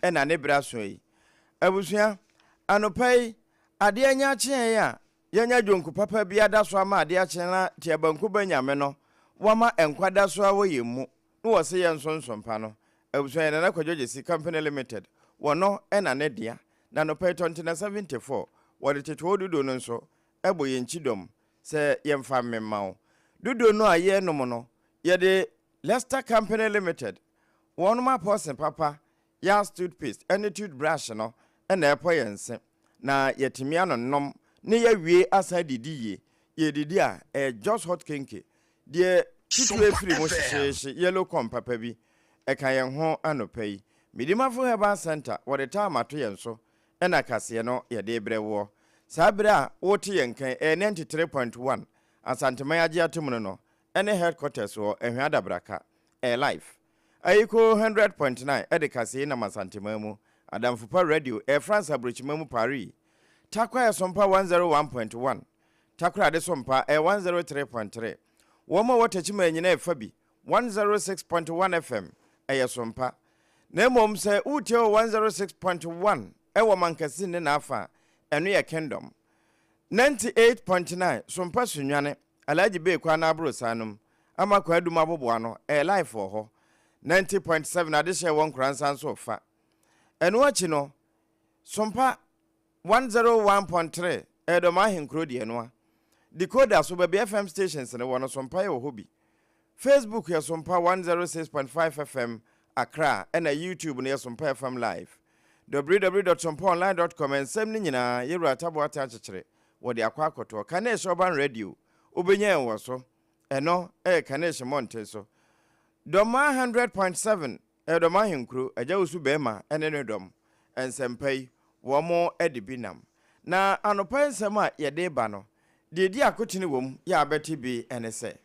na ne berɛ aso yi. Abusua, anɔpa yi, adeɛ anya akye yɛn a, yɛanya dwonku papa bi ada so ama adeɛ akye na Tiabanku ba Nyame no, wama nkwa da so ara wɔ yɛn mu na wɔse yɛn nso nsompa no. Abusua, yɛn Nana Kwadwo Gyesi Company Limited, wɔno na ne dea. Na anɔpa yi Tɔntena 74, wɔde Tetoɔ Dudo no nso bɔ yɛn kyidɔm sɛ yɛmfa mmema wo. Dudo no a yɛrenom no, yɛde Lester Company Limited wɔnom apɔse papa Yas toothpaste ne toothbrush no na ɛpɔ yɛn se na yɛatumi anonom na yɛawie asan adidi yie. Yɛredidi a, ɛyɛ Jos Hot Kenke. Deɛ tutuo afiri mu hyehyeehye, yellow corn papa bi, ɛka yɛn ho anɔpa yi. Medimafo Herbal Centre, wɔde time ato yɛn so na kaseɛ no yɛde rebrɛ woɔ. Saa berɛ a wote yɛn nka yi, ɛyɛ 93.1, Asanteman agye atom no no, ne headquarters wɔ Ahwea Adabraka. Ɛyɛ live. Ayiko 100.9 de kaseɛ yi nam Asanteman mu, Adamfo Pa Radio, Air France Aburokyiman mu Paris, Tarkwa Ɛsompa 101.1, Takoradi Sompa ɛyɛ 103.3, Wɔn a ɛwɔ Techiman nyinaa ɛfa bi, 106.1 FM ɛyɛ Sompa. Na mmom sɛ woretie wɔ 106.1 ɛwɔ Mankasin ne n'afa a, ɛno yɛ Kingdom. 98.9 Sompa Sunyani, Alhaji Bey kwan no aborosan no mu, ama Kwaadum aboboano, ɛyɛ life wɔ hɔ. 90.7 Adehyeɛ wɔ Nkoransa nso fa. Ɛno akyi no, Sompa 101.3 ɛyɛ Dɔm Ahenkuro deɛ no a. Decoder so, baabi FM stations no wɔ no, Sompa yɛ wɔ hɔ bi. Facebook yɛ Sompa 106.5 FM Accra ɛna YouTube no yɛ Sompa FM Live. www.sompaonline.com Nsɛm no nyinaa, Yɛwura Taboate akyekyere, wɔde akɔ akɔtoɔ. Kanesh Urban Radio, wobɛnya yɛn wɔ so. Ɛno yɛ Kanesh mmɔnten so. Dɔmaa 100.7 ɛyɛ Dɔm Ahenkuro, Agya Wusu Bɛɛma ne ne dɔm. Nsɛmpa yi, wɔn de bi nam. Na anɔpa yi nsɛm a yɛde reba no, deɛ ɛdi akotene wɔ mu yɛ a wobɛte bi ne sɛ.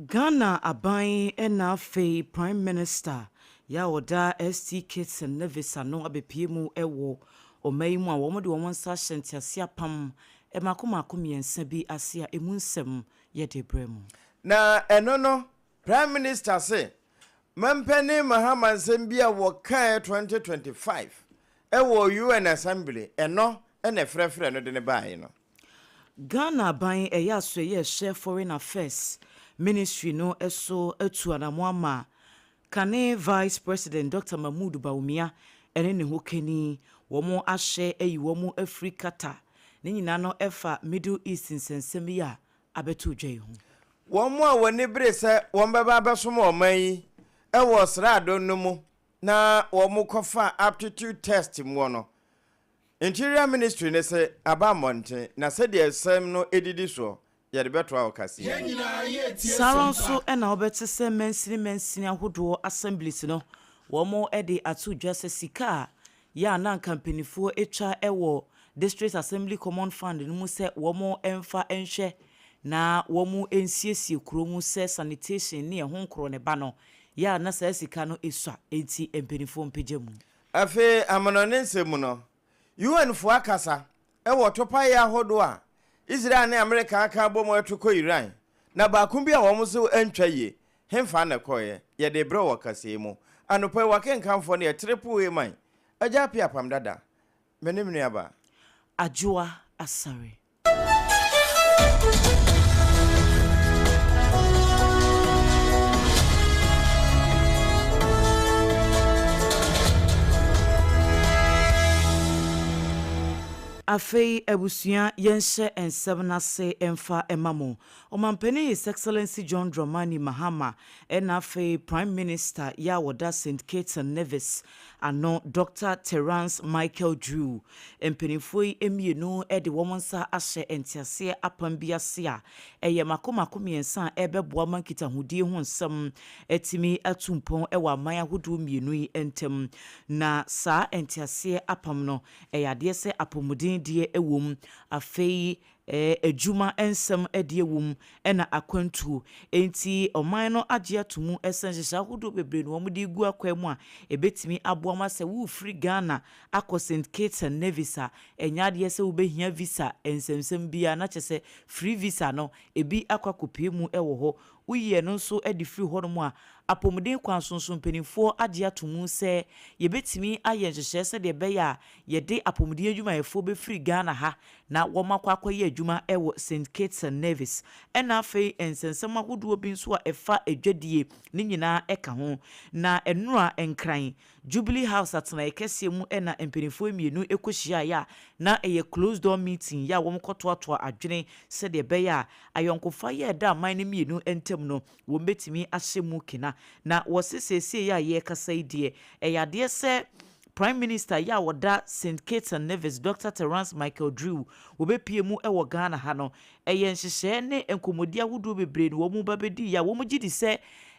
Ghana aban na afei Prime Minister yɛ a ɔda ST Kitts and Nevis ano abɛpue mu wɔ ɔman yi mu a wɔde wɔn nsa ahyɛ ntease apam mmaako mmaako mmiɛnsa bi ase a ɛmu nsɛm yɛde rebrɛ mo. Na ɛno no Prime Minister se Mampanin Mahama nsɛm bi a wɔkaeɛ 2025 wɔ UN Assembly ɛno na ɛfrɛfrɛɛ no de no baeɛ no. Ghana aban ɛyɛ asoɛeɛ a ɛhyɛ Foreign Affairs Ministry no so atu anamɔ ama kane Vice President Dɔkta Mahmood Bawumia ne ne hokani wɔn ahyɛ ayi wɔn afiri Qatar. Ne nyinaa no ɛfa Middle East nsɛnsɛm yi a abɛto dwa yi ho. Wɔn a wɔn ani bere sɛ wɔbɛba abɛsom ɔman yi wɔ sraado no mu na wɔkɔfa aptitude test muɔ no, Interior Ministry no se aba mmɔnten na sɛdeɛ nsɛm no didi soɔ, yɛde bɛtoa wo kaseɛ yi. Saa ara nso na wobɛte sɛ mansini mansini ahodoɔ assemblies no wɔde ato dwa sɛ sika a yɛ a na anka mpaninfoɔ twa wɔ District Assembly Common Fund no mu sɛ wɔmfa nhwɛ na wɔnsiesie kuro mu sɛ sanitation ne ɛho nkorɔ ne ba no, yɛ a na saa sika no sua enti mpaninfoɔ mpagya mu. Afei amanɔne nsɛm mu no, UN foɔ akasa wɔ topaeɛ ahodoɔ a Israel ne Amerika aka abom reto kɔ Iran, na baako bi a wɔn nso antwa yie, henfa na ɛkɔeɛ? Yɛde rebrɛ wo wɔ kaseɛ mu. Anɔpa yi w'akenkanfoɔ no yɛ Triple A man, Agya Appiah Apam Dada, me ne me nuabaa. Adwoa Asare. Afei abusua yɛnhyɛ nsɛm no ase mfa mma mo. Ɔmanpanin His Excellency John Dramani Mahama ɛna afei Prime Minister yɛ a ɔda Saint Kitts and Nevis ano Dɔkta Terrance Michael Drew. Mpanimfoɔ yi mmienu de wɔn nsa ahyɛ nteaseɛ apam bi ase a ɛyɛ mako mako mmiɛnsa a ɛrebɛboa ma nkitahodie ho nsɛm atumi atu mpɔn wɔ aman ahodoɔ mmienu yi ntam. Na saa nteaseɛ apam no, ɛyɛ adeɛ sɛ apɔmuden deɛ wɔ mu, afei. Adwuma nsɛm deɛ wɔ mu na akwantuo. Enti ɔman no agye ato mu sɛ nhyehyɛe ahodoɔ bebree na wɔde regu akwan mu a ɛbɛtumi aboa ma sɛ worefiri Ghana akɔ St. Kitts and Nevis a, ɛnyɛ adeɛ sɛ wobɛhia visa nsɛmnsɛm biara na kyerɛ sɛ free visa no ebi akɔ akɔpue mu wɔ hɔ. Woyi ɛno nso de firi hɔnom a, apɔmuden kwan so nso mpanimfoɔ agye ato mu sɛ yɛbɛtumi ayɛ nhyehyɛe sɛdeɛ ɛbɛyɛ a yɛde apɔmuden adwumayɛfoɔ bɛfiri Ghana ha na wɔakɔ akɔyɛ adwuma wɔ St. Kitts and Nevis. Ɛna afei nsɛnsɛm ahodoɔ bi nso a ɛfa adwadie ne nyinaa ka ho. Na nnora Nkran Jubilee House atenaeɛ kɛseɛ mu na mpanimfoɔ mmienu kɔhyiaeɛ a na ɛyɛ closed door meeting yɛ a wɔkɔtoatoa adwene sɛdeɛ ɛbɛyɛ a ayɔnkofa yɛ a ɛda aman no mmienu ntam no wɔbɛtumi ahyɛ mu kena. Na wɔse seesei a yɛrekasa yi deɛ ɛyɛ adeɛ sɛ Prime Minister yɛ a ɔda St. Kitts and Nevis Dɔkta Terrance Michael Drew wɔbɛpue mu wɔ Ghana ha no, ɛyɛ nhyehyɛɛ ne nkɔmmɔdi ahodoɔ bebree na wɔn ba bɛdiiɛ a wɔn gye di sɛ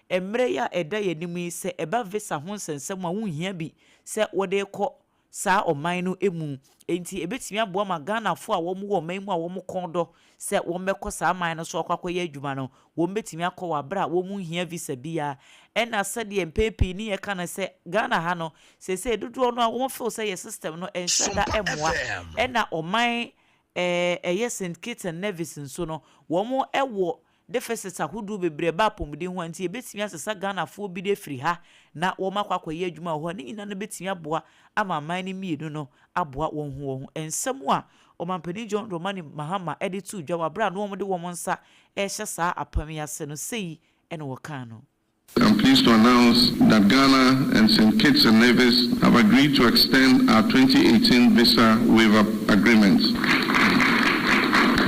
mmerɛ yi a ɛda yɛn anim yi sɛ ɛba visa ho nsɛnsɛm a wonhia bi sɛ wɔde rekɔ saa ɔman no mu. Enti ɛbɛtumi aboa ma Ghanafoɔ a wɔn wɔ ɔman mu a wɔn kɔn dɔ sɛ wɔbɛkɔ saa man no so akɔ akɔyɛ adwuma no, wɔbɛtumi akɔ wɔ aberɛ a wɔnhia visa biara. Ɛna sɛdeɛ mpɛn pii ne yɛka no sɛ Ghana ha no, seesei dodoɔ no ara wɔn feel sɛ yɛ system no ɛnhyɛ da mmoa. Ɛna ɔman ɛɛ ɛyɛ Saint Kitts and Nevis nso no, wɔn wɔ deficits ahodoɔ bebree ɛba apɔmuden ho a nti yɛbɛtumi asesa Ghanafoɔ bi de afiri ha na wɔn akɔ akɔyɛ adwuma wɔ hɔ a ne nyinaa no bɛtumi aboa ama aman no mmienu no aboa wɔn ho wɔn ho. Nsɛm a Ɔmanpanin John Dramani Mahama de too dwa wɔ aberɛ a na wɔde wɔn nsa rehyɛ saa apam yi ase no, sei na wɔkaa no. I'm pleased to announce that Ghana and St. Kitts and Nevis have agreed to extend our 2018 visa waiver agreement.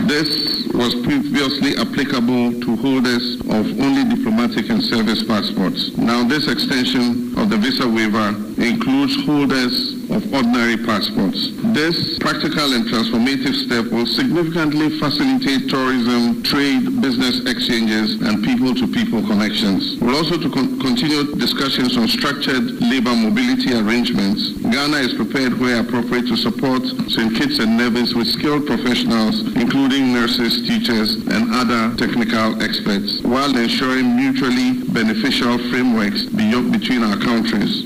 This was previously applicable to holders of only diplomatic and service passports. Now, this extension of the visa waiver includes holders of ordinary passports. This practical and transformative step will significantly facilitate tourism, trade, business exchanges, and people-to-people connections. We'll also to con continue discussions on structured labor mobility arrangements. Ghana is prepared where appropriate to support St. Kitts and Nevis with skilled professionals, including nurses, teachers, and other technical experts, while ensuring mutually beneficial frameworks between our countries.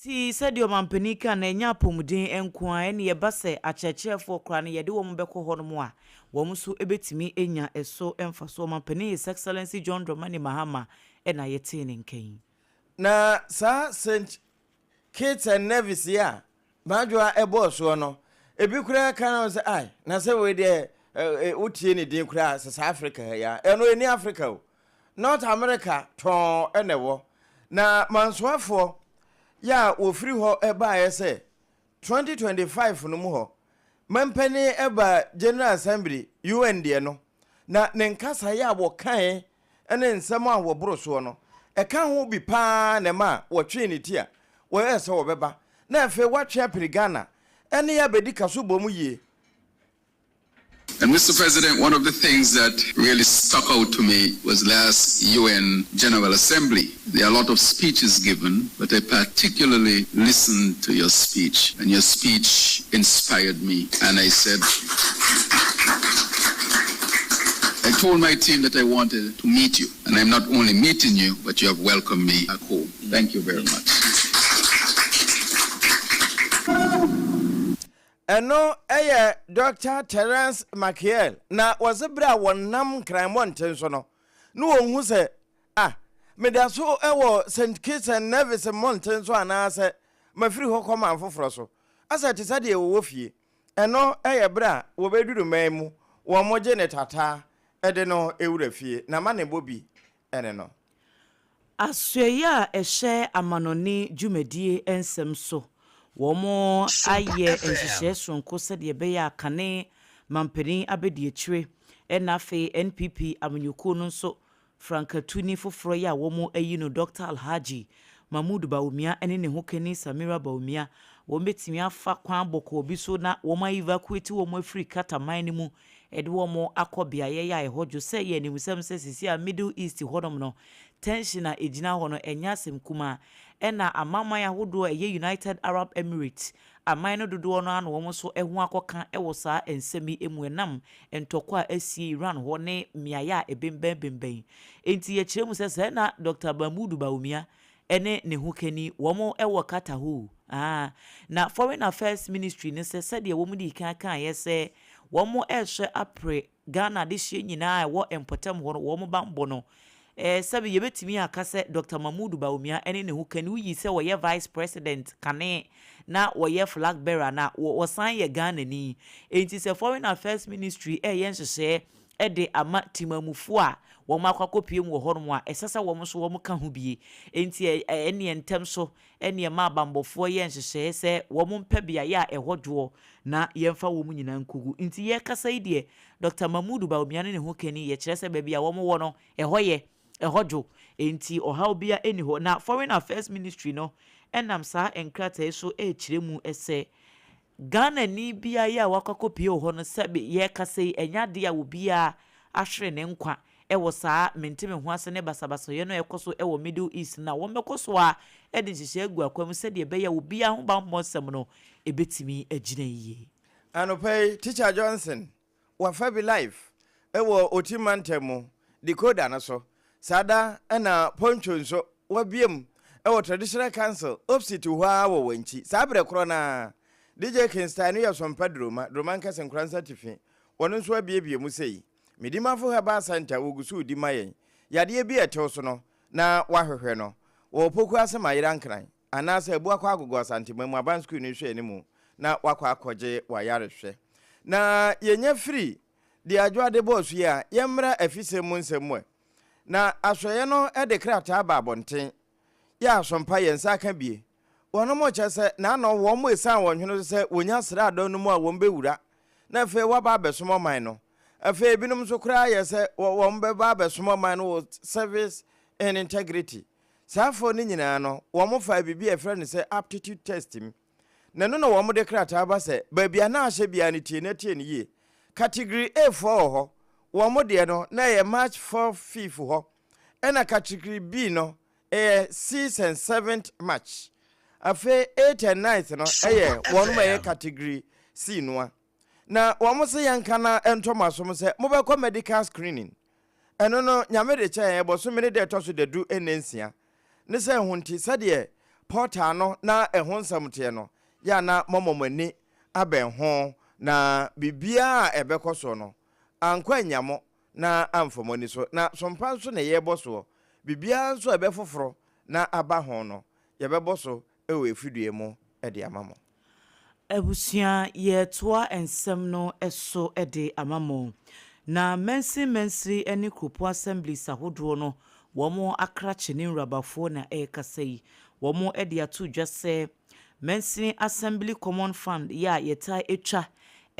Nti sɛdeɛ ɔmanpanin kaa no, ɛnyɛ apɔmuden nko ara, ɛne ɛba sɛ akyerɛkyerɛfoɔ koraa no yɛde wɔn bɛkɔ hɔnom a, wɔn nso bɛtumi anya ɛso mfasoɔ. Ɔmanpanin His Excellency John Dramani Mahama na yɛtee ne nka yi. Na saa St. Kitts and Nevis yi a Madwoa bɔɔ soɔ no, ebi koraa ka no sɛ ai, na sɛ wei deɛ wotie ne din koraa sɛ saa Africa ha yi a, ɛno ɛni Africa o. North America tɔnn na ɛwɔ. Na mansoafoɔ yɛ a wɔfiri hɔ baeɛ sɛ 2025 no mu hɔ, mampanin baa General Assembly, UN deɛ no, na ne nkasaeɛ a wɔkaeɛ ne nsɛm a wɔboro soɔ no, ɛka ho bi pa ara na ɛmaa wɔtwee ne ti a wɔyɛɛ sɛ wɔbɛba na afei wɔatwe apini Ghana ne yɛ abɛdi kasobɔ mu yie. And Mr. President, one of the things that really stuck out to me was last UN General Assembly. There are a lot of speeches given, but I particularly listened to your speech, and your speech inspired me. And I said, I told my team that I wanted to meet you. And I'm not only meeting you, but you have welcomed me at home. Thank you very much. Ɛno yɛ Dɔkta Terence McKiel na wɔse bere a wɔnam Nkran mmɔnten so no na wɔhu sɛ ah, meda so wɔ St. Kitts and Nevis mmɔnten so anaasɛ mafiri hɔ kɔ man foforɔ so. Asɛ ɛte sɛ deɛ wɔwɔ fie. Ɛno yɛ bere a wɔbɛduru man mu, wɔgye ne tata de no wura fie. N'amanebɔ bi ne no. Asoɛeɛ a ɛhyɛ amanɔne dwumadie nsɛm so, Wɔayɛ nhyehyɛeɛ soronko sɛdeɛ ɛbɛyɛ a kane mampanin abɛdiakyire ɛna afei NPP amanyɔkuo no nso frankatuni foforɔ yi a wɔayi no Dɔkta Alhaji Mahmood Bawumia ne ne hokani Samira Bawumia wɔbɛtumi afa kwan bɔkɔɔ bi so na wɔn a evacuate wɔn afiri Qatar man no mu de wɔn akɔ beaeɛ a ɛhɔ dwo sɛ yɛ animsɛm sɛ seesei a Middle East hɔnom no. Tension a ɛgyina hɔ no, ɛnyɛ asɛm kumaa. Ɛna amanaman ahodoɔ a ɛyɛ United Arab Emirates aman no dodoɔ no ara na wɔn nso ho akɔka wɔ saa nsɛm yi mu ɛnam ntɔkwa a asie Iran hɔ ne mmeaeɛ a ɛbembɛn bembɛn. Enti yɛkyerɛ mu sɛ sɛɛ na Dɔkta Mahmoud Bawumia ne ne ho kani wɔn wɔ Qatar hɔ o. Aa na Foreign Affairs Ministry no sɛ sɛdeɛ wɔn dii kan kaeɛ sɛ wɔn rehwɛ apre Ghana adehyeɛ nyinaa a ɛwɔ mpɔtam hɔ no wɔn banbɔ no. Ɛɛ sɛbe yɛbɛtumi aka sɛ Dɔkta Mahmood Bawumia ne ne ho kani woyi sɛ ɔyɛ Vice President kane na ɔyɛ flag bearer na ɔsan yɛ Ghanani. Enti sɛ Foreign Affairs Ministry reyɛ nhyehyɛɛ de ama temanmufoɔ a wɔn akɔ akɔpue mu wɔ hɔnom a, ɛsɛ sɛ wɔn nso wɔn ka ho bie. Enti ɛneɛ ntɛm so ɛne ɛma abanbɔfoɔ yɛ nhyehyɛɛ sɛ wɔn mpɛ beaeɛ a ɛhɔ dwoɔ na yɛmfa wɔn nyinaa nkɔgu. Nti yɛrekasa yi deɛ, Dɔkta Mahmood Bawumia ne ne ho kani, yɛkyerɛ sɛ baabi a wɔn wɔ no, ɛhɔ yɛ, ɛhɔ dwo, enti ɔhaw biara nni hɔ. Na Foreign Affairs Ministry no nam saa nkrataa yi so rekyerɛ mu sɛ, Ghanani biara yi a wakɔ akɔpue wɔ hɔ no, sɛbe yɛrekasa yi, ɛnyɛ adeɛ a obiara ahwere ne nkwa wɔ saa mente-me-ho-ase ne basabasayɛ no a ɛrekɔ so wɔ Middle East no a, wɔbɛkɔ so ara de nhyehyɛe agu akwan mu sɛdeɛ ɛbɛyɛ a obiara ho bammɔ nsɛm no bɛtumi agyina yie. Anɔpa yi, Teacher Johnson wafa bi live wɔ Oti mantam mu decoder no so. Saa da na Poncho nso wabue mu wɔ Traditional Council opsit hɔ ara wɔ Wankyi. Saa berɛ korɔ no ara, DJ Kingstyle no yɛ Sompa Duroma, Duroma Nkɛse Nkoransa Atifi, ɔno nso abuebue mu sei. Medimafo Herbal Centre wɔgu so redi ma yɛn. Yadeɛ bi a ɛtew so no na wɔahwehwɛ no wɔ Opoku ase Mayera Nkran anaasɛ Abuakwa Agogo Asantema mu Aban Sukuu no nhwɛanimu na woakɔ akɔgye w'ayarehwɛ. Na yɛnya firi deɛ Adwoa de bɔɔ so yi a, yɛmmra afisɛm mu nsɛm mu ɛ. Na asoɛeɛ no de krataa ba abɔnten yɛ asompa yɛn nsa aka bie. Wɔnom kyɛ sɛ n'ano wɔn esiane wɔn hwene so sɛ wɔnya sraadɔ no mu a wɔn bɛwura na afei wɔaba abɛsom ɔman no. Afei ebinom nso koraa yɛ sɛ wɔn bɛba abɛsom ɔman no wɔ service and integrity. Saa foɔ no nyinaa no wɔn faa biribi a yɛfrɛ no sɛ aptitude test mu. Na ɛno na wɔn de krataa ba sɛ baabi a na ahyɛ biara no tie na tie no yie. Category A foɔ wɔ hɔ, wɔn deɛ no na ɛyɛ March 4th, 5th hɔ. Ɛna category B no ɛyɛ 6th and 7th March. Afei 8th and 9th no ɛyɛ wɔn a ɛyɛ category C noa. Na wɔn se yɛnka na ɛntɔ mo asom sɛ mobɛkɔ medical screening. Ɛno no Nyame de kyɛ yɛn bosome ne da ɛtɔ so dadu nna nsia. Ne sɛ ɛho nti sɛdeɛ portal no na ɛho nsɛm teɛ no yɛ a na moama mo ani abɛn ho na biribiara a ɛbɛkɔ soɔ no ankɔ annya mo na amfa mo ani so, na sompa nso na yɛrebɔ soɔ, biribiara nso a ɛbɛfoforo na aba ho no, yɛbɛbɔ so wɔ efidua mu de ama mo. Abusua, yɛretoa nsɛm no so de ama mo. Na mansin mansini ne kuropɔn assemblies ahodoɔ no, wɔn akrakye ne nwurabafoɔ na ɛrekasa yi. Wɔde ato dwa sɛ Mansini Assembly Common Fund yi a yɛtaa twa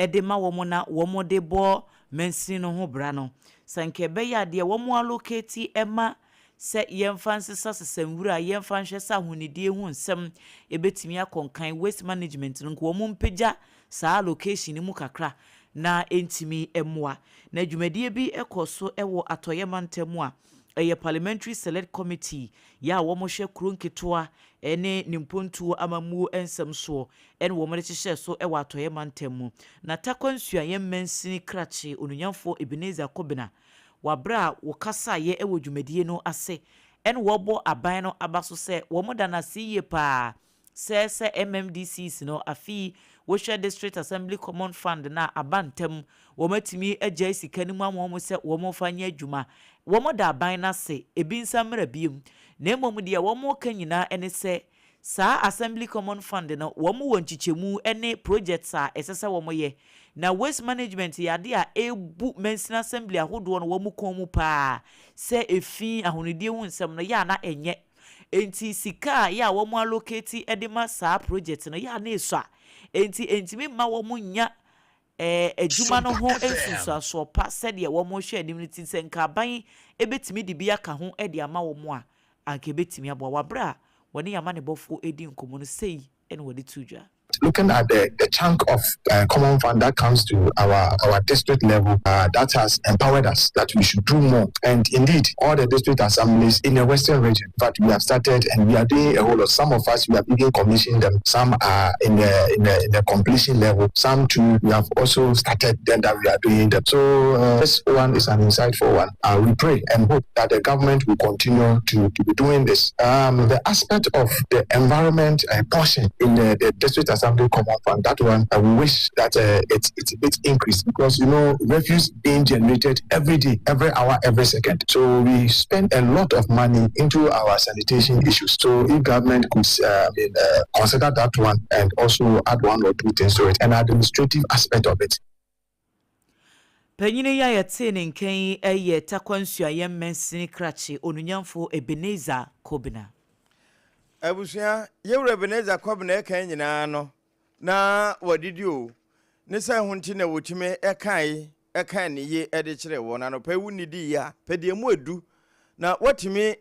de ma wɔn na wɔde bɔ mansini no ho bra no, sɛ anka ɛbɛyɛ a deɛ wɔn allocate ma sɛ yɛmfa nsesasesa nwura, yɛmfa nhwɛ sɛ ahonidie ho nsɛm ɛbɛtumi akɔ nkan, waste management no, nka wɔn mpagya saa allocation no mu kakra na ɛntumi mmoa. Na dwumadie bi kɔ so wɔ Atɔeɛ mantam a ɛyɛ Parliamentary Select Committee yɛ a wɔhwɛ kuro nketewa ne ne mpontuo amammuo nsɛm soɔ ne wɔn de hyehyɛɛ so wɔ Atɔeɛ mantam mu. Na Tarkwa Nsuaeɛ Mansini Krakye Onunyamfoɔ Ebenezer Kobena wɔ aberɛ a wɔkasaeɛ wɔ dwumadie no ase ne wɔrebɔ aban no aba so sɛ wɔda no ase yie pa ara Sɛ sɛ MMDCs no afe yi wohwɛ District Assembly Common Fund no a aba ntɛm, wɔatumi agyae sika no mu ama wɔn sɛ wɔmfa nyɛ adwuma. Wɔda aban no ase, ebi nsa mmra bio. Na mmom deɛ wɔreka nyinaa ne sɛ saa Assembly Common Fund no wɔwɔ nkyekyɛmu ne projects a ɛsɛ sɛ wɔyɛ. Na waste management yɛ adeɛ a ɛrebu mansini assembly ahodoɔ no wɔn kɔn mu pa ara. Sɛ efi, ahonidie ho nsɛm no yɛ a na ɛnyɛ. Enti sika a yɛ a wɔn allocate de ma saa project no yɛ a na esua. Enti entumi mma wɔn nnya eh, adwuma no ho nsunsuansoɔ pa sɛdeɛ wɔn rehwɛ anim no ti. Sɛ nka aban bɛtumi de bi aka ho de ama wɔn a, anka ɛbɛtumi aboa. Wɔ berɛ a wɔne yɛn amanebɔfoɔ redi nkɔmmɔ no, sei na wɔde too dwa. Looking at the, the chunk of common fund that comes to our, our district level, that has empowered us that we should do more. And indeed, all the district assemblies in the Western region, in fact, we have started and we are doing a whole lot. Some of us, we have even commissioned them. Some are in the, in the, in the completion level. Some too, we have also started them that we are doing them. So this one is an insightful one. We pray and hope that the government will continue to, to be doing this. The aspect of the environment portion in the, the district assembly common fund, that one, I wish that it's, it's a bit increased because, you know, refuse being generated every day, every hour, every second. So we spend a lot of money into our sanitation issues. So if government could consider that one and also add one or two things to it, and administrative aspect of it. Panyin yi a yɛtee ne nkan yi yɛ Tarkwa Nsuaem mansini krakye onunyamfo Ebenezer Kobina. Abusua, yɛwura Ebenezer Kobina ɛkan nyinaa no na wɔdidi o ne sɛ ho nti na wɔtumi ɛkae ɛkan ne yie ɛde kyerɛ wɔn. Anɔpɛ wo nidi yie a, pɛ deɛ mu edu na wɔtumi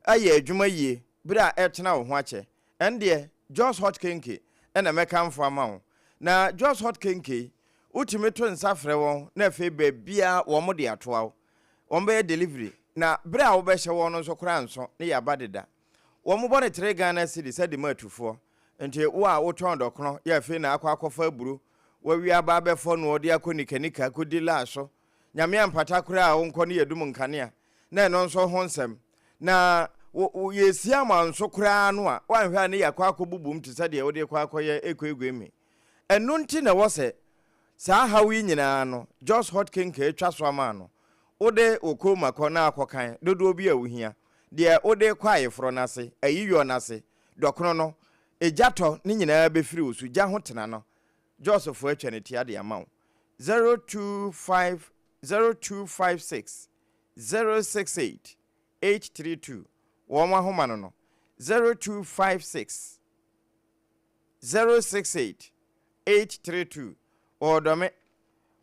ayɛ adwuma yie bere a ɛtena wo ho akyɛ. Ɛn deɛ Jos Hot Kenke ɛna mɛkamfo ama wo. Na Jos Hot Kenke, wotumi to nsa frɛ wɔn na afei baabiara wɔn de atoa wo, wɔn bɛyɛ delivery, na bere a wobɛhyɛ wɔn no nso koraa nso ne yɛ aba deda. Wɔn bɔ ne 3 Ghana cedis sɛ de ma atufoɔ. Nti wo a wotɔn dɔkono yɛ, afei na akɔ akɔfa aburo wawie aba abɛfɔ no, ɔde akɔ nikanika akɔdi laa so. Nyame ampata koraa a wonkɔ ne yɛdum nkanea na ɛno nso ho nsɛm na yɛsi ama nso koraa no a woanhwɛ a ne yɛakɔ akɔbubum te sɛ deɛ wode kɔ akɔyɛ ɛkɔɛgue mi. Ɛno nti na ɛwɔ sɛ saa haw yi nyinaa no, Jos Hot Kenke atwa so ama no. Wode wo kɔn kɔ na akɔkan dodoɔ bi a wohia deɛ wode kɔ ayeforɔ no ase, ayiyɔ no ase, dɔkono no, egya tɔ ne nyinaa bɛfiri wo so. Gya ho tena no, Josfoɔ atwa ne tia de ama wo. 025 0256 068 832 wɔn ahoma no 0256 068 832. Wɔwɔ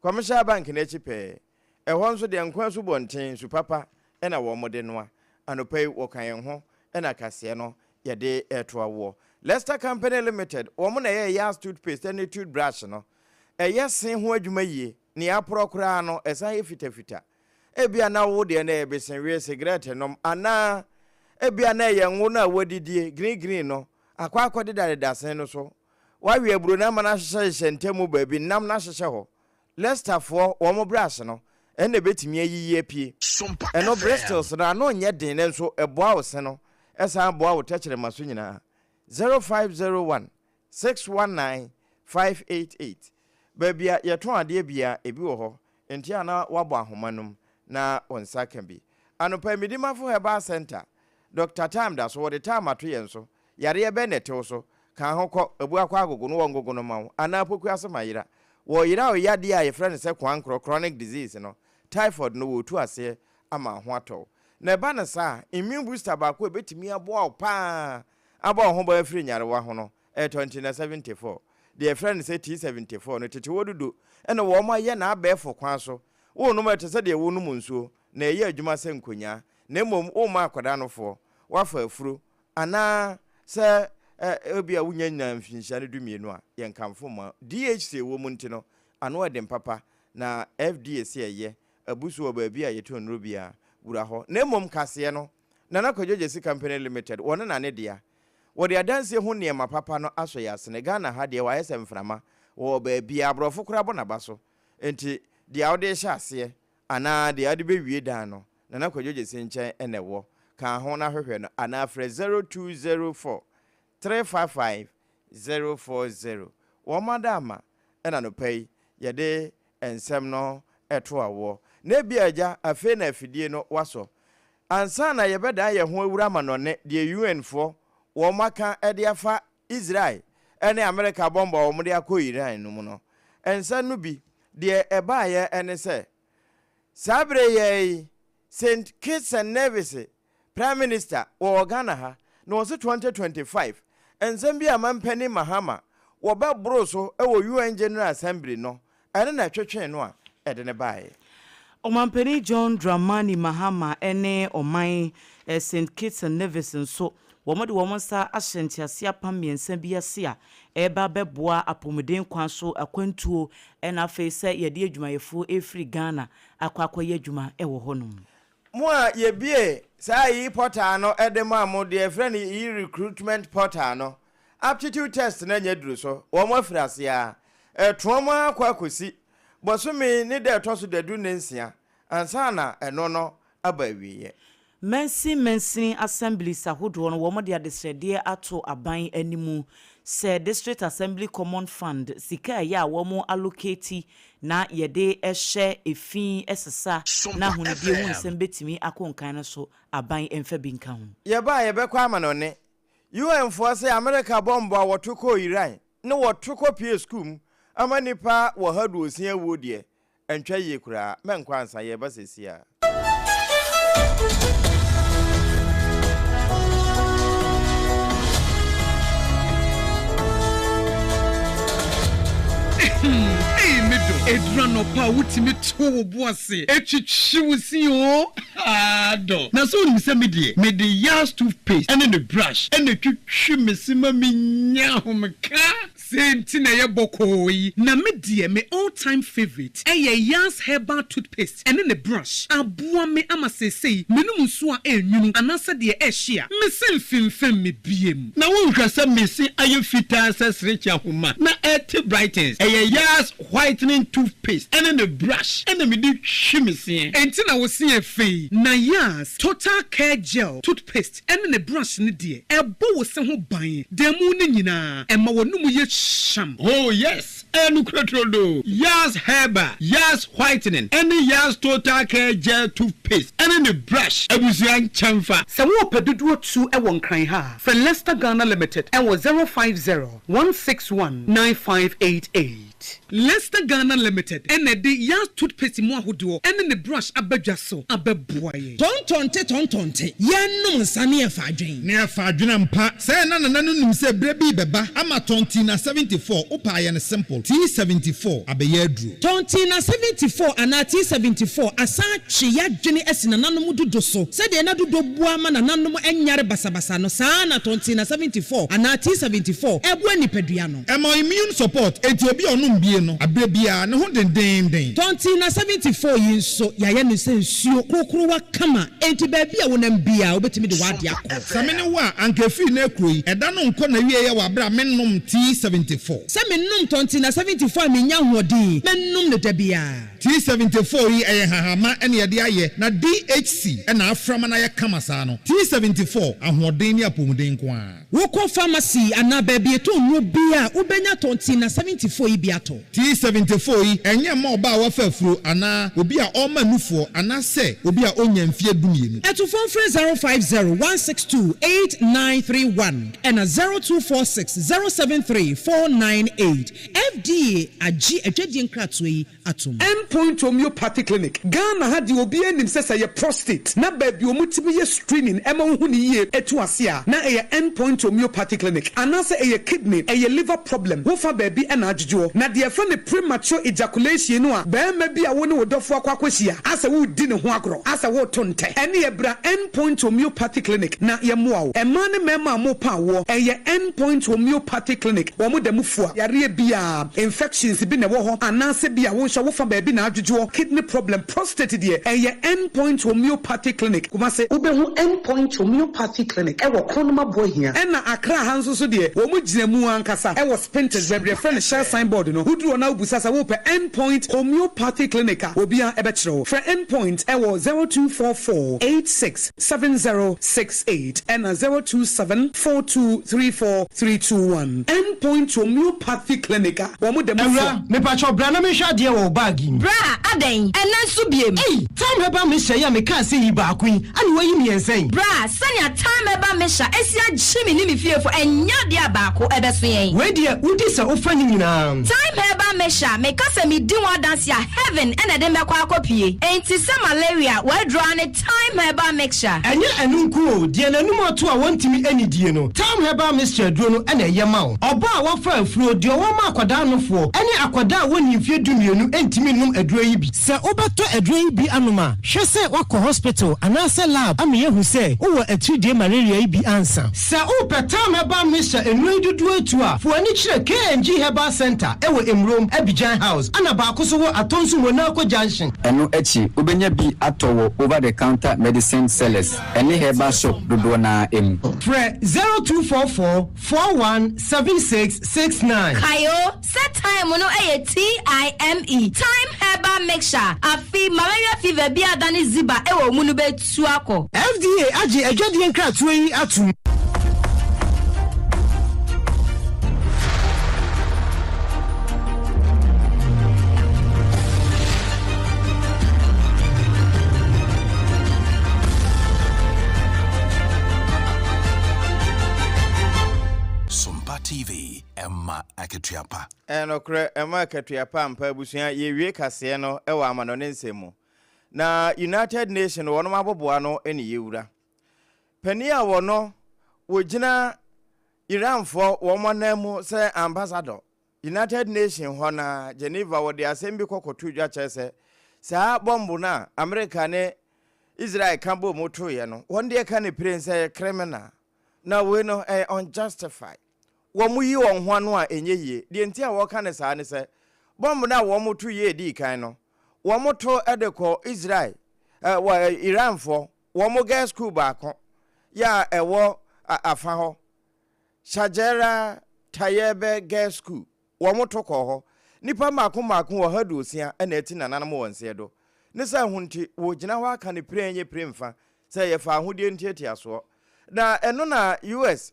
Commercial Bank n'akyi pɛɛ. Ɛhɔ nso deɛ nkwa so bɔnten nsu papa ɛna wɔn de noa. Anɔpa yi wɔka yɛn ho ɛna kaseɛ no yɛde ɛto awoɔ. Leicester Company Limited, wɔn na ɛyɛ Yas toothpaste ɛne toothbrush no. Ɛyɛ sen ho adwuma yie. Nea aporɔ koraa no, ɛsan yɛ fitafita. Ebia na wo deɛ no ɛyɛ besenwe, cigarette nom, anaa ebia na ɛyɛ ngo no a wɔdidie green green no akɔ akɔdedadeda sen no so. Wawe aburo no ama no ahyehyɛhyehyɛ ntamu baabi, nam no ahyehyɛ hɔ. Leicesterfoɔ wɔn brush no ɛna ebɛtumi ayiyi apue. Ɛno bristles no ano nyɛ den ne nso ɛboa wo se no, ɛsan boa wo tɛkyerɛma so nyinaa. 0501 619 588. Baabi a yɛtɔn adeɛ bia ebi wɔ hɔ nti a na wabɔ ahoma nom na wɔn nsa ka bi. Anɔpa Midimafo Herbal Center, Dr Time da so wɔde time ato yɛn so. Yareɛ bɛn na ɛtew so ka ho kɔ ebu akɔ agogo no, wɔn gogo no ma wo anaa poku ase ma yera wɔ yera o. Yadeɛ a yɛfrɛ no sɛ kwankorɔ, chronic disease no, typhoid no, wɔtu aseɛ ama ho atɔw. Na ɛba no saa, immune booster baako a ebɛtumi aboa wo paa abɔ wo ho ban afiri nyarewa ho no, ɛyɛ Tontina 74, deɛ yɛfrɛ no sɛ T74 no. Tete wɔ dodo ɛna wɔn ayɛ n'abɛɛfo kwan so. Wɔnom ɛte sɛ deɛ wɔnom nsuo na ɛyɛ adwuma sɛ nkonyaa. Na mmom wɔmma akwadaa no foɔ wafa afuro anaa sɛ ebi a wonya nyinaa mfinhyia no 12 a, yɛnkamfo ma DHC wɔ mu. Nti no ano ɛden papa na FDA sɛ ɛyɛ abusu wɔ baabi a yɛtɔn nnuro biara wura hɔ. Na mmom kaseɛ no, Nana Kwadwo Gyesi Company Limited, wɔne na ne dea wɔde adansie ho nneɛma papa no asɔ yɛ asene. Ghana ha deɛ, wɔayɛ sɛ mframa wɔwɔ baabi a aborɔfo koraa bɔ n'aba so. Nti deɛ wode hyɛ aseɛ anaa deɛ wode bɛwie dan no, Nana Kwadwo Gyesi nkyɛn ɛna ɛwɔ ka ho. Na hwehwɛ no anaa frɛ 0204 355 040. Wɔn ada ama ɛna nɔpa yi yɛde nsɛm no ɛto awoɔ. Na ebi agya afei na afidie no wasɔ ansa na yɛbɛdan yɛn ho awura ama nɔne deɛ UN foɔ wɔn aka ɛde afa Israel ɛne America bɔmbɔ a wɔn de akɔ Iran no mu no. Nsɛm no bi deɛ ɛbaayɛ ɛne sɛ saa bere yɛ yi, St Kitts and Nevis Prime Minister wɔwɔ Ghana ha na wɔsi 2025 nsɛm bi a mampanin Mahama wɔbɛboro so wɔ UN General Assembly no, ɛne na ɛtwetwe no a ɛde ne baeɛ. Ɔmampanin John Dramani Mahama ne ɔman St Kitts and Nevis nso Wɔde wɔn nsa ahyɛ ntease apam mmiɛnsa bi ase a ɛreba abɛboa apɔmuden kwan so akwantuo ɛna afei sɛ yɛde adwumayɛfoɔ ɛrefiri Ghana akɔ akɔyɛ adwuma wɔ hɔnom. Mo a yɛbue saa e-portal no de maa mo, deɛ yɛfrɛ no e-recruitment portal no, aptitude test no anya duru so, wɔn afiri aseɛ ara, ɛretoa mu ara akɔ akɔsi bɔsome ne da ɛtɔ so dadu ne nsia ansa na ɛno no aba awieɛ. Mansin mansini assemblies ahodoɔ no wɔde adesrɛdeɛ ato aban anim sɛ District Assembly Common Fund sika a ɛyɛ a wɔn allocate na yɛde hyɛ efi sesa na ahonidie ho nsɛm bɛtumi akɔ nkan no so aban mfa bi nka ho. Yɛba a yɛbɛkɔ amanɔne. UN foɔ se Amerika bɔmbo a wɔto kɔɔ Iran ne wɔto kɔ pue sukuu mu ama nnipa wɔha aduosia awuo deɛ, ɛntwa yie koraa. Mɛnkɔ ansa, yɛreba seesei ara. Ei me dɔ, ɛduru anɔpa a wotumi to wo bo ase twitwi wo se oo, haa dɔ. Na sɛ wonim sɛ me deɛ, mede Yas toothpaste ne ne brush na ɛtwitwi me se ma menya ahomeka. Sei nti na ɛyɛ bɔkɔɔ yi. Na me deɛ me all time favourite ɛyɛ Yas herbal toothpaste ɛne ne brush. Aboa me ama seesei menom nsuo a ɛnwunu anaasɛ deɛ ɛhye a, me se mfemfem me biem. Na wonhwɛ sɛ me se ayɛ fitaa sɛ serekye ahoma na ɛte brightens. Ɛyɛ Yas whitening toothpaste ɛne ne brush ɛna mede twi me seɛ. Enti na wo se yɛ fɛ yi. Na Yas total care gel toothpaste ɛne ne brush no deɛ, ɛbɔ wo se ho ban da mu no nyinaa, ɛma w'anomu yɛ hyeam. Oh yes, ɛyɛ nokorɛ turodoo. Yas Herbal, Yas Whitening ɛne Yas Total Care Gel Toothpaste ɛne ne brush abusua nkyɛnfa. Sɛ worepɛ dodoɔ tu wɔ Nkran ha a, frɛ Lester Ghana Limited wɔ 050 161 9588. Lester Ghana Limited na ɛde Yas Toothpaste mu ahodoɔ ne ne brush aba dwa so abɛboa yɛn. Tɔntɔnte tɔntɔnte, yɛnnom nsa ne yɛfa adwen. Ne yɛfa adwen ampa. Sɛɛ na Nana no nim sɛ berɛ bi rebɛba ama Tɔntina 74, wopɛ a yɛ no simple, T74 abɛyɛ aduro. Tɔntina 74 anaa T74 asan atwe y'adwene asi nananom dudo so. Sɛdeɛ na dudo boa ma nananom nyare basabasa no, saa ara na Tɔntina 74 anaa T74 boa nipadua no. Ɛma immune support, enti obi a ɔnom bie no, aberɛ biara, ne ho dendeenden. Tɔntina 74 yi nso, yɛayɛ no sɛ nsuo korokorowa kama, enti baabi a wonam biara, wobɛtumi de w'adeɛ akɔ. Sɛ me ne wo a, anka ɛfiri nnɛ rekuro yi, ɛda no nkɔ n'awieɛ wɔ aberɛ a mennom T74. Sɛ menom Tɔntina 74 a mennya ahoɔden, mɛnom no da biara. T74 yi, ɛyɛ nhahamma na yɛde ayɛ, na DHC na afra ma no ayɛ kama saa no. T74, ahoɔden ne apɔmuden nko ara. Wokɔ pharmacy anaa baabi yɛtɔn nnuro biara a, wobɛnya Tɔntina 74 yi bi atɔ. T74 yi, ɛnyɛ mma ɔbaa a wafa afuro anaa obi a ɔrema nufoɔ anaasɛ obi a ɔnnya mfeɛ dumienu. Atufoɔ mfrɛ 050 162 8931 ɛna 0246 073 498. FDA agye adwadie nkratoɔ yi atom. End Point Homeopathy Clinic, Ghana ha deɛ obiara nim sɛ sɛ ɛyɛ prostate na baabi a wɔtumi yɛ screening ma wohu no yie tu ase a, na ɛyɛ End Point Homeopathy Clinic. Anaasɛ ɛyɛ kidney, ɛyɛ liver problem, wofa baabi na adwodwoɔ. Na deɛ yɛfrɛ no premature ejaculation no a barima bi a wo ne wo dɔfoɔ akɔ akɔhyia asɛ woredi ne ho agorɔ, asɛ woreto ntɛ, ɛnneɛ bra End Point Homeopathy Clinic na yɛmmoa wo. Mmaa ne mmarima a morepa awoɔ, ɛyɛ End Point Homeopathy Clinic, wɔn da mu fua yareɛ biara. Infections bi na ɛwɔ hɔ anaasɛ bi a wo nso wofa baabi na adwodwoɔ, kidney problem, prostate deɛ ɛyɛ End Point Homeopathy Clinic, Kumasi. Wobɛhu End Point Homeopathy Clinic wɔ Kronum Aboahia. Ɛna Accra ha nso so deɛ wɔn gyina mu ankasa wɔ Spintex baabi yɛfrɛ no Shell sign board no. Woduru hɔ na wobisa sɛ wopɛ End Point Homeopathy Clinic a, obiara bɛkyerɛ wo. Frɛ End Point wɔ 0244 86 7068 ɛna 027 4234 321. End Point Homeopathy Clinic a wɔn da mu fua. Awura, mepakyɛw bra na menhwɛ adeɛ wɔ wo bag yi mu. Bra, adɛn? Ɛnnɛ nso biem? Ei! Thyme Herbal Mixture yi a mekaa sɛ yi baako yi, ana woayi mmiɛnsa yi? Bra, sɛnea Thyme Herbal Mixture asi agye me ne me fiefo, ɛnyɛ adeɛ a baako ɛbɛso yɛn. Wei deɛ, wodi sɛ wofa ne nyinaa. Thyme Herbal. Herbal Mixture, meka sɛ medi ho adanse a, heaven na ɛde me bɛkɔ akɔpue. Enti sɛ malaria, w'aduro ara ne Thyme Herbal Mixture. Ɛnyɛ ɛno nko o, deɛ n'anum ato a wɔntumi nnidie no, Thyme Herbal Mixture aduro no na ɛyɛ ma wo. Ɔbaa a wafa afuro, deɛ ɔwɔ ma akwadaa anofoɔ, ne akwadaa a wɔnnii mfeɛ dumienu ntumi nnom aduro yi bi. Sɛ wobɛtɔ aduro yi bi anom a, hwɛ sɛ woakɔ hospital anaasɛ lab ama yɛahu sɛ wowɔ atiridie malaria yi bi ansa. Sɛ wopɛ Thyme Herbal Mixture nnuro yi dodoɔ atu a, fa w'ani kyerɛ KNG Herbal Centre wɔ Emurom, Abidjan House, ɛna baako nso wɔ Atonsu Monaco Junction. Ɛno akyi, wobɛnya bi atɔ wɔ over-the-counter medicine sellers ne herbal shop dodoɔ no ara mu. Frɛ 0244 41 76 69. Kae o, sɛ thyme no yɛ TIME, Thyme Herbal Mixture, afe malaria fever bi a adane ziba wɔ wo mu no bɛtu akɔ. FDA agye adwadie nkratoɔ yi atom. Sompa TV, ɛma akatua pa. Ɛyɛ nokorɛ, ɛma akatua pa ampa abusua, yɛwie kaseɛ no wɔ amanɔne nsɛm mu. Na United Nation wɔnom aboboa no ne yɛwura. Panin a wɔno wɔgyina Iranfoɔ wɔn anan mu sɛ ambassador United Nation hɔ no ara, Geneva, wɔde asɛm bi kɔ kɔtoo dwa kyerɛ sɛ saa bɔmbo no a Amerika ne Israel ka bɔɔ mu toeɛ no, wɔn deɛ ka no piren sɛ ɛyɛ criminal, na wei no ɛyɛ unjustified. Wɔyi wɔn ho ano a ɛnyɛ yie. Deɛ nti a wɔka no saa ne sɛ, bɔmbo no a wɔto yie dii kan no, wɔto de kɔɔ Israel, eh, wɔ, eh, Iranfoɔ, wɔn girls school baako yɛ a ɛwɔ afa hɔ. Shajera Tayebeh Girls School, wɔto kɔɔ hɔ. Nnipa mmaako mmaako 160 na ati nananom wɔn nseɛ do. Ne saa ho nti, wɔgyina hɔ aka no pire nyɛ pire mfa sɛ ɛyɛ faahodie ntiatiasoɔ. Na ɛno na US.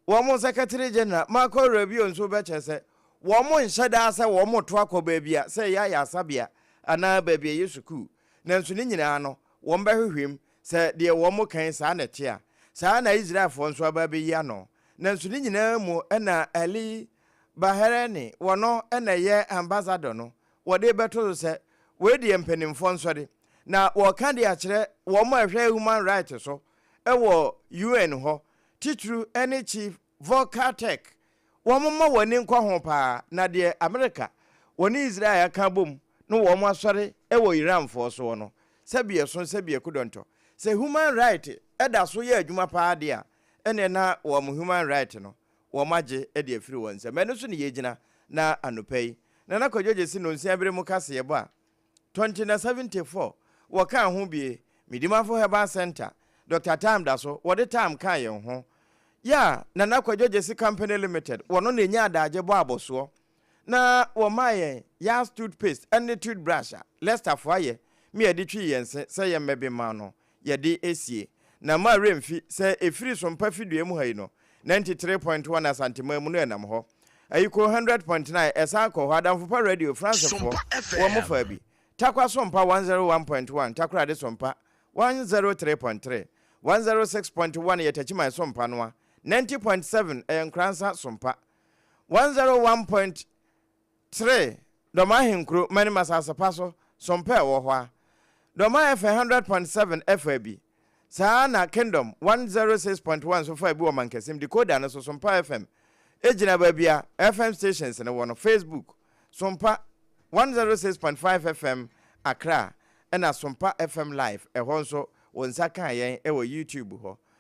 wɔn Secretary General Marco Rubio nso bɛkyerɛ sɛ wɔn nhyɛ daa sɛ wɔreto akɔ baabi a sɛ ɛyɛ ayaresabea anaa baabi a ɛyɛ sukuu. Nanso ne nyinaa no, wɔbɛhwehwɛ mu sɛ deɛ wɔka yi saa na ɛte a. Saa ara na Israelfoɔ nso aba abɛyi ano. Nanso ne nyinaa mu na Ali Bahrani, wɔno na ɛyɛ ambassador no, wɔde rebɛto so sɛ wei deɛ mpanimfoɔ nsɔre na wɔreka de akyerɛ wɔn a ɛhwɛ human rights so wɔ UN hɔ, titiriw ne Chief Volker Turk, wɔmma wɔn ani nkɔ ho paa na deɛ Amerika wɔne Israel aka abom no wɔn asɔre wɔ Iranfoɔ soɔ no, sɛbi ɛso sɛbi ɛkudɔntɔ. Sɛ human right da so yɛ adwuma paa deɛ a, ɛneɛ na wɔn human right no wɔn agye de afiri wɔn nsam. Ɛno so ne yɛgyina na anɔpa yi Nana Kwadwo Gyesi Nonsia bere mu kaseɛbɔ a 20 na 74 wɔkaa ho bie, Medimafo Herbal Centre, Dɔkta Tam da so, wɔde Tam kaa yɛn ho. Yɛ a Nana Kwadwo Gyesi Company Limited, wɔno na ɛnya adagye bɔ abɔsoɔ na wɔmaa yɛn Yas toothpaste ne toothbrush a Leicester-foɔ ayɛ me yɛde twi yɛn se sɛ yɛmmɛbe ma no yɛde asie. Na mma werɛ mfi sɛ ɛfiri Sompa fidua mu ha yi no, 93.1 Asanteman mu no ɛnam hɔ. Ayiko 100.9 ɛsan kɔ hɔ, Adamfo Pa Radio, Fransefoɔ, wɔn faa bi. Tarkwa Sompa 101.1, Takoradi Sompa 103.3, 106.1 yɛ Takyiman Sompa noa, 90.7 ɛyɛ Nkoransa Sompa, 101.3 Dɔm ahenkuro manim asase pa so sompa ɛwɔ hɔ a. Dɔm a ɛfɛ 100.7 ɛfa bi. Saa ara na Kingdom 106.1 nso fa bi wɔ Mankasim. Decoder no so Sompa FM gyina baabi a FM stations no wɔ no. Facebook, Sompa 106.5 FM Accra ɛna Sompa FM Live ɛhɔ nso wo nsa kaa yɛn wɔ YouTube hɔ.